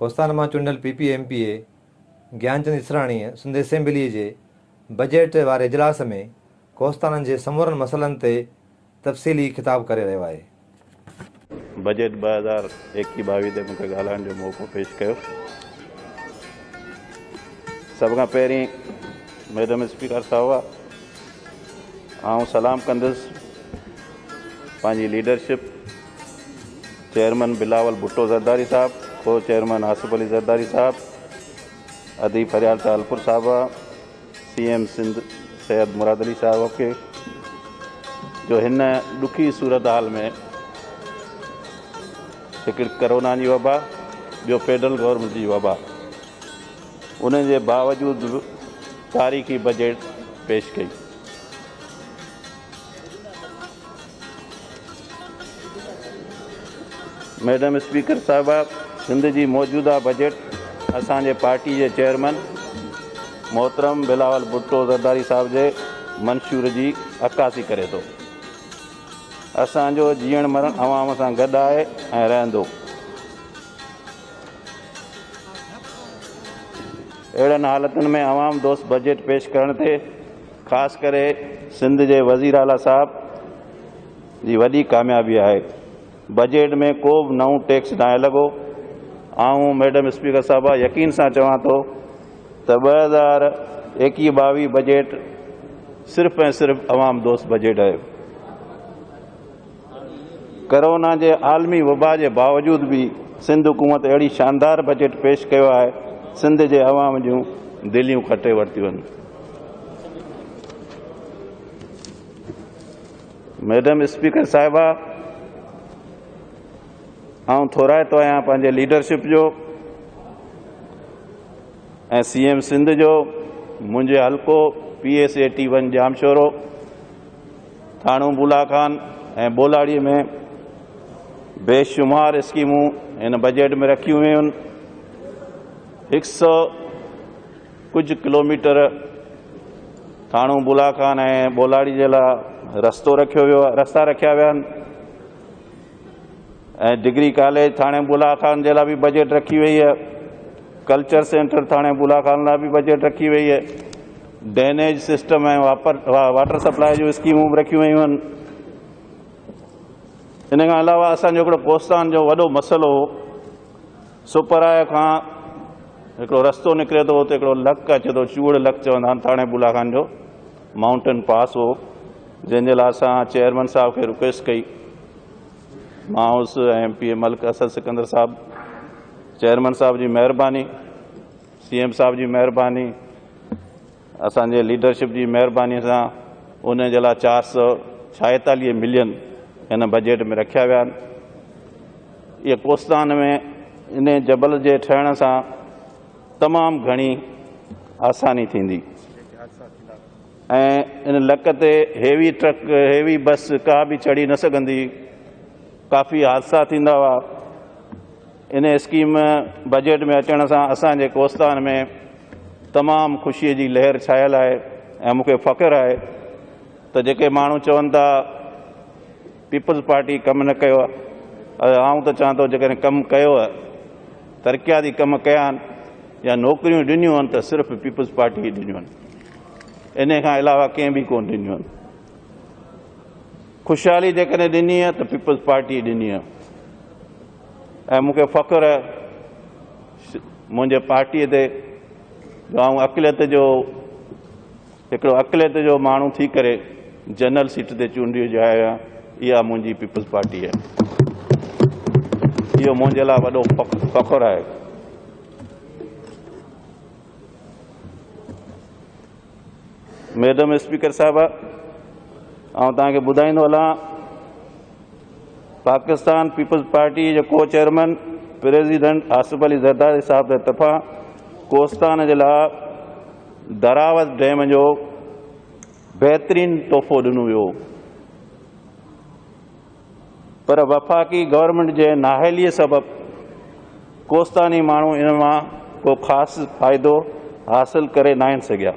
ڪوهستان مان چونڊيل P P M P A Gianchand اسراڻيء Sindh اسيمبليء جي بجيٽ واري اجلاس ۾ ڪوهستانن جي سمورن مسئلن تي تفصيلي خطاب ڪري رهيو آهي. بجيٽ 2021 22 تي مون کي ڳالهائڻ جو موقعو پيش ڪيو. سڀ کان پهرين ميڊم اسپيڪر صاحبه آئون سلام ڪندس پنهنجي ليڊرشپ چيئرمن بلاول ڀٽو زرداري صاحب، ڪو چيئرمن آصف علي زرداري صاحب، ادي فريال ٽالپر صاحبه، سي ايم سنڌ سيد مراد علي صاحب کي جو هن ڏکي صورتحال ۾ هڪ ڪرونا جي وبا ٻيو فيڊرل گورنمينٽ جي وبا ان جي باوجود به تاريخي بجيٽ پيش ڪئي. ميڊم اسپيڪر صاحبه سنڌ جي موجوده بجيٽ اسان جي پارٽي جي چيئرمن محترم بلاول ڀٽو زرداري صاحب جي منشور جي عڪاسي ڪري ٿو. اسان جو جيئڻ مرڻ عوام سان گڏ آهي ۽ رهندو. اهڙن حالتن ۾ عوام دوست بجيٽ پيش ڪرڻ تي خاص ڪري سنڌ جي وزيراعليٰ صاحب جي وڏي ڪاميابي آهي. بجيٽ ۾ ڪو به نئون ٽيڪس ناهي لڳو. آئون ميڊم اسپيڪر صاحبه يقين سان چوان ٿو ته 2021 22 بجيٽ صرف ۽ صرف عوام دوست بجيٽ آهي. ڪرونا جي عالمي وبا جي باوجود به سنڌ حڪومت اهڙي شاندار بجيٽ پيش ڪيو آهي، سنڌ جي عوام جون دليون کٽي ورتيون آهن. ميڊم اسپيڪر صاحبه، آئون ٿورائتو آهيان پنهنجي ليڊرشپ جو ۽ سي ايم سنڌ جو، منهنجي حلقو P S A T one Jamshoro, ٿاڻو بولا خان ۽ ٻولاڙي ۾ بيشمار اسڪيمون هن بجيٽ ۾ رکيون ويون آهن. هڪ سئو ڪجهه ڪلوميٽر ٿاڻو بولا خان ۽ ٻولاڙي جي لاء رستو رکيو ويو آهي، رستا رکيا ويا آهن ۽ ڊگري ڪاليج ٿاڻي بولا خان جي لاء به بجيٽ رکي وئي آهي. ڪلچر سينٽر ٿاڻي بولا خان لاء به بجيٽ رکي وئي آهي. ڊرينيج سسٽم ۽ واٽر سپلاء جون اسڪيمون به رکيون ويون آهن. ان کان علاوه اسان جو هڪڙو ڪوستان جو وڏو مسئلو هو، سپراء کان هڪڙو رستو نڪري ٿو، اتي هڪڙو لڪ اچي ٿو، چوڙ لڪ چوندا آهن ٿاڻي بولا خان جو مائونٽين پاس هو، جنهن جي لاء اسان چيئرمين صاحب کي رڪويسٽ ڪئي، مان هوس ۽ ايم پي اي ملڪ اسد سڪندر صاحب، چيئرمين صاحب جي مهرباني، سي ايم صاحب جي مهرباني، اسان جي ليڊرشپ جي مهرباني سان ان جي لاء 446 ملين هن بجيٽ ۾ رکيا ويا آهن. اهي ڪوستان ۾ ان جبل جي ٺهڻ سان تمام گهڻي آساني ٿيندي ۽ ان لڪ تي هيوي ٽرڪ، هيوي بس ڪا به چڙهي نه سگهندي، ڪافي حادثا ٿيندا هئا. ان اسڪيم بجيٽ ۾ اچڻ سان اسان جي ڪوستان ۾ تمام خوشيء جي لهر ڇانيل آهي ۽ مون کي فخر آهي ته جيڪي ماڻهو چون ٿا پيپلز پارٽي ڪم نه ڪيو آهي، آئون ته چوان ٿو جيڪڏهن ڪم ڪيو آهي، ترقياتي ڪم ڪيا آهن يا نوڪريون ڏنيون آهن ته صرف پيپلز پارٽي ئي ڏنيون آهن، ان کان علاوه ڪنهن به ڪونه ڏنيون آهن. خوشحالي جيڪڏهن ڏني آهي ته پيپلز پارٽي ڏني آهي ۽ مون کي فخر آهي منهنجي پارٽيء تي جو آئون اقليت جو هڪڙو اقليت جو ماڻهو ٿي ڪري جنرل سيٽ تي چونڊجي آيو آهيان. اها منهنجي پيپلز پارٽي آهي. اهو منهنجي لاء وڏو فخر آهي. ميڊم اسپيڪر صاحبه، آئون توهان کي ٻڌائيندو هلان، پاڪستان پيپلز پارٽي جي ڪو چيئرمين پريزيڊنٽ آصف علي زرداري صاحب جي طرفان ڪوستان جي لاء دراوت ڊيم جو بهترين تحفو ڏنو ويو، پر وفاقي گورنمينٽ جي نااهلي سبب ڪوستاني ماڻهو ان مان ڪو خاص فائدو حاصل ڪري ناهن سگهيا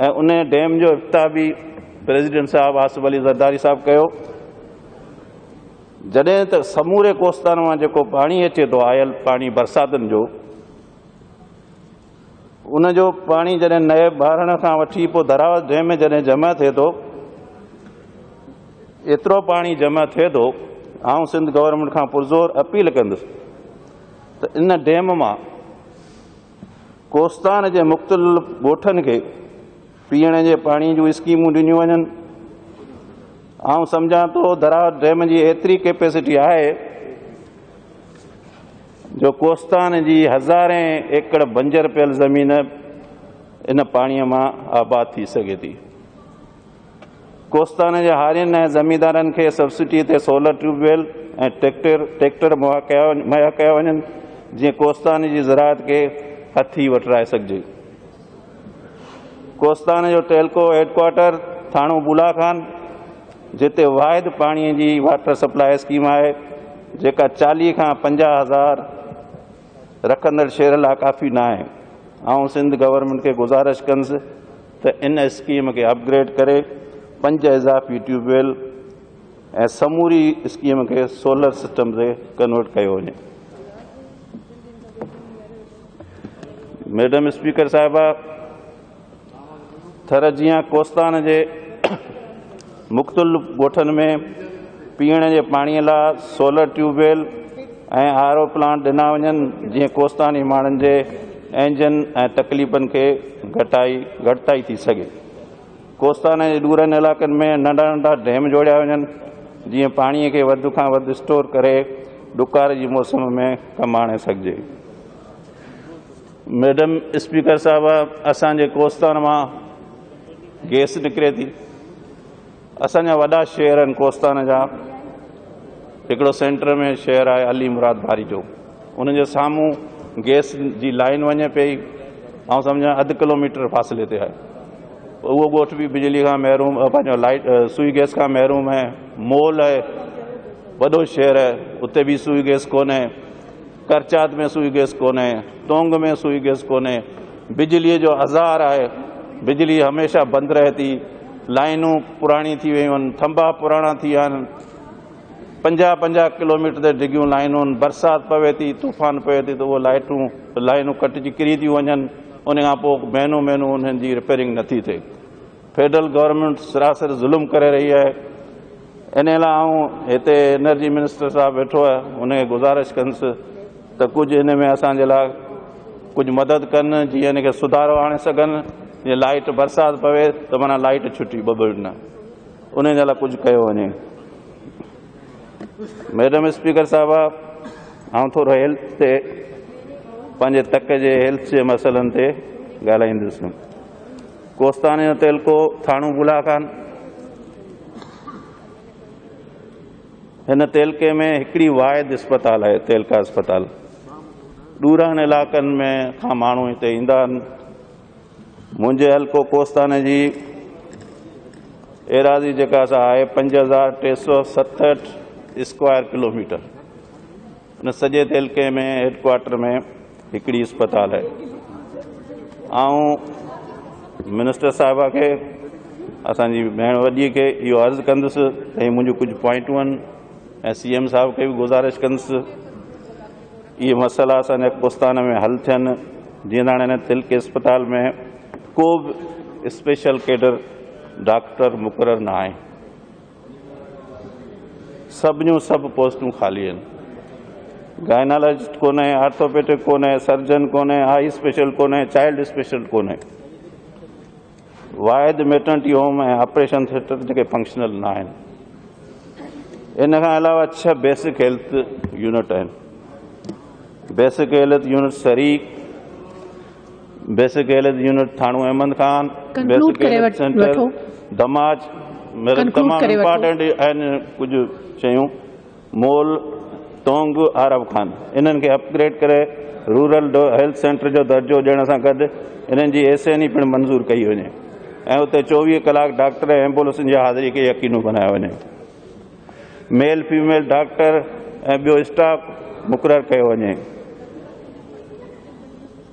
۽ ان ڊيم جو افتتاح به پريزيڊنٽ صاحب آصف علي زرداري صاحب ڪيو. جڏهن ته سموري ڪوستان مان جيڪو پاڻي اچي ٿو، آيل پاڻي برساتن جو، ان جو پاڻي جڏهن نئين ٻارڻ کان وٺي پوءِ دراوت ڊيم ۾ جڏهن جمع ٿئي ٿو، ايترو پاڻي جمع ٿئي ٿو. آئون سنڌ گورنمينٽ کان پرزور اپيل ڪندس ته ان ڊيم مان ڪوستان جي مختلف ڳوٺن کي پيئڻ جي پاڻي جون اسڪيمون ڏنيون وڃن. آئون سمجهان ٿو دراوت ڊيم جي ايتري ڪيپيسٽي آهي جو ڪوستان جي هزارين ايڪڙ بنجر پيل زمين ان پاڻيءَ مان آباد ٿي سگهي ٿي. ڪوستان جي هارين ۽ زميندارن کي سبسڊي تي سولر ٽيوب ويل ۽ ٽريڪٽر مهيا ڪيا وڃن، جيئن ڪوستان جي زراعت کي هٿي وٺرائي سگهجي. ڪوستان جو ٽيلڪو هيڊ ڪوارٽر ٿاڻو بولا خان، جتي واحد پاڻيءَ جي واٽر سپلائي اسڪيم آهي، جيڪا 40 کان 50 هزار رکندڙ شهر لاءِ ڪافي نه آهي. آئون سنڌ گورنمينٽ کي گذارش ڪندس ته ان اسڪيم کي اپگريڊ ڪري 5 اضافي ٽيوب ويل ۽ سموري اسڪيم کي سولر سسٽم تي ڪنورٽ ڪيو وڃي. ميڊم اسپيڪر صاحبه، ٿر جيئن ڪوستان جي مختلف ڳوٺن ۾ پيئڻ جي پاڻيءَ لاءِ solar tube well ۽ R O plant ڏنا وڃن، جيئن ڪوستاني ماڻهن جي اهنجن ۽ تڪليفن کي گهٽتائي ٿي سگهي. ڪوستان جي ڏورن علائقن ۾ ننڍا ننڍا ڊيم جوڙيا وڃن، جيئن پاڻيءَ کي وڌ کان وڌ اسٽور ڪري ڏڪار جي موسم ۾ ڪم آڻي سگهجي. ميڊم اسپيڪر صاحب، اسان جي ڪوستان مان گئس نڪري ٿي. اسان جا وڏا شهر آهن ڪوستان جا. هڪڙو سينٽر ۾ شهر آهي علي مراد باريجو، ان جي سامهون گئس جي لائن وڃي پئي، ۽ سمجهان اڌ ڪلو ميٽر فاصلي تي آهي. اهو ڳوٺ به بجلي کان محروم، پنهنجو لائيٽ سئي گئس کان محروم آهي. مول آهي، وڏو شهر آهي، اتي به سئي گئس ڪونهي. ڪرچات ۾ سئي گئس ڪونهي، تونگ ۾ سئي گئس ڪونهي. بجليءَ جو آزار آهي، بجلي هميشه بند رهي ٿي. لائنون پراڻي ٿي ويون آهن، ٿنڀا پراڻا ٿي ويا آهن. 50 50 ڪلو ميٽر تي ڊگهيون لائنون آهن. برسات پوي ٿي، طوفان پوي ٿي ته اهي لائنون ڪٽجي ڪري ٿيون وڃن. ان کان پوءِ مهينو مهينو انهن جي رپيئرنگ نٿي ٿئي. فيڊرل گورنمينٽ سراسر ظلم ڪري رهي آهي. ان لاءِ آئون هتي انرجي منسٽر صاحب ويٺو آهي، ان کي گذارش ڪندس ته ڪجهه هن ۾ اسان جي لاءِ ڪجهه مدد ڪن، جيئن هن کي سڌارو آڻي سگهن. جيئن لائيٽ برسات پوي ته معنيٰ لائيٽ ڇٽي ٻه ٻه ڏينهن، ان جي لاءِ ڪجهه ڪيو وڃي. ميڊم اسپيڪر صاحب، آئون ٿورو هيلٿ تي پنهنجي تڪ جي هيلٿ جي مسئلن تي ڳالهائيندس. ڪوستان جو تعلقو ٿاڻو بولا خان، هن تعلقي ۾ هڪڙي واحد اسپتال آهي، تعلقا اسپتال. ڏوران علائقن ۾ کان ماڻهو هتي ايندا آهن. منهنجي حلقو ڪوستان جي ايراضي جيڪا سا آهي 5367 اسڪوائر ڪلو ميٽر. ان سڄي تعلقي ۾ هيڊ ڪوارٽر ۾ هڪڙي اسپتال آهي. ۽ منسٽر صاحبه کي، اسان جي ڀيڻ وڏيءَ کي اهو عرض ڪندس ته هي منهنجون ڪجهه پوائنٽون آهن، ۽ سي ايم صاحب کي به گذارش ڪندس اهي مسئلا اسان جا ڪوستان ۾ حل ٿين. جيئن ته هاڻي هن تعلقي اسپتال ۾ ڪو به اسپيشل ڪيڊر ڊاڪٽر مقرر نه آهي، سڀنيون سڀ پوسٽون خالي آهن. گائنالاجسٽ ڪونهي، آرٿوپيڊڪ ڪونهي، سرجن ڪونهي، آئي اسپيشل ڪونهي، چائلڊ اسپيشل ڪونهي. واحد ميٽرنٽي هوم ۽ آپريشن ٿيٽر جيڪي فنڪشنل نه آهن. ان کان علاوه 6 بيسڪ هيلٿ يونٽ آهن. بيسڪ هيلٿ يونٽ سري، بيسڪ هيلٿ يونٽ ٿاڻو احمد خان، Conclude basic ڪري هيلٿ سينٽر وٺو. دماج، ميرو Conclude تمام ڪري وٺو. امپارٽنٽ آهن ڪجهه شيون. مول، تونگ، عرب خان، انهن کي اپگريڊ ڪري رورل هيلٿ سينٽر جو درجو ڏيڻ سان گڏ انهن جي ايس اين اي پڻ منظور ڪئي وڃي ۽ اتي 24 ڪلاڪ ڊاڪٽر ۽ ايمبولينسن جي حاضري کي يقيني بنايو وڃي. ميل فيميل ڊاڪٽر ۽ ٻيو اسٽاف مقرر ڪيو وڃي.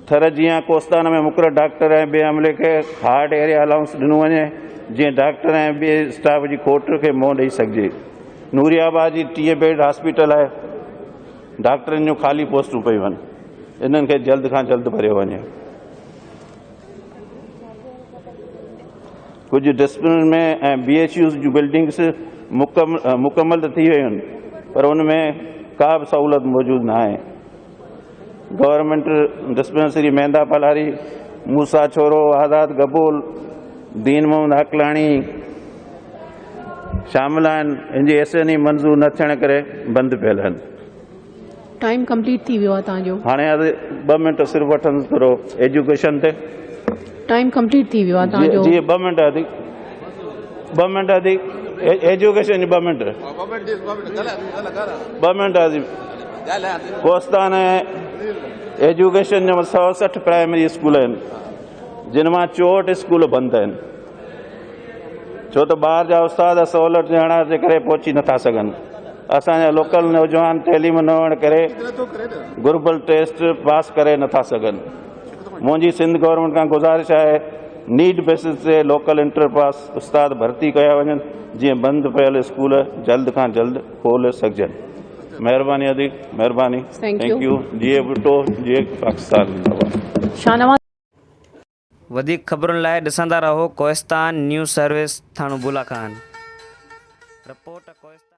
ٿر جيئن ڪوستان ۾ مقرر ڊاڪٽر ۽ ٻئي عملي کي هارڊ ايريا الائونس ڏنو وڃي، جيئن ڊاڪٽر ۽ ٻئي اسٽاف جي کوٽ کي منهن ڏيئي سگهجي. نوري آباد جي 30 بيڊ هاسپيٽل آهي، ڊاڪٽرن جون خالي پوسٽون پيون آهن، انهن کي جلد کان جلد ڀريو وڃي. ڪجهه ڊسپلن ۾ ۽ بي ايڇ يوز جون بلڊنگس مڪمل ته ٿي ويون آهن پر ان ۾ ڪا به سهولت موجود نه آهي. گورنمينٽ ڊسپينسري ميندا پلاري، موسيٰ ڇورو، آزاد گبول، دين محمد هڪلاڻي شامل آهن. ان جي ايس اين اي منظور نه ٿيڻ ڪري بند پيل آهن. ٽائيم ڪمپليٽ ٿي ويو آهي توهان جو. هاڻي ٻه منٽ صرف وٺندس ٿورو ايجوڪيشن تي. ٽائيم ڪمپليٽ ٿي ويو آهي توهان جو. جي ٻه منٽ ادي ٻه منٽ ادي ايجوڪيشن جي ٻه منٽ ٻه منٽ ادي ڪوستان ايجوڪيشن جا 160 پرائمري اسڪول آهن جن مان 64 اسڪول بند آهن ڇو ته ٻاهر جا استاد سهولت ڏيڻ جي ڪري پهچي نٿا سگهن. اسان جا لوڪل نوجوان تعليم نه هئڻ ڪري گهربل ٽيسٽ پاس ڪري نٿا سگهن. منهنجي سنڌ گورنمينٽ کان گذارش آهي نيڊ بيسس تي لوڪل انٽر پاس استاد ڀرتي ڪيا وڃن جيئن بند پيل اسڪول جلد کان جلد کولي سگهجن. مهرباني ادي مهرباني. Thank you. جيئي ڀٽو جيئي پاڪستان زنده باد. شاهنواز. وڌيڪ خبرن لاء ڏسندا رهو ڪوهستان نيوز سروس ٿاڻو بولا خان. رپورٽ ڪوهستان.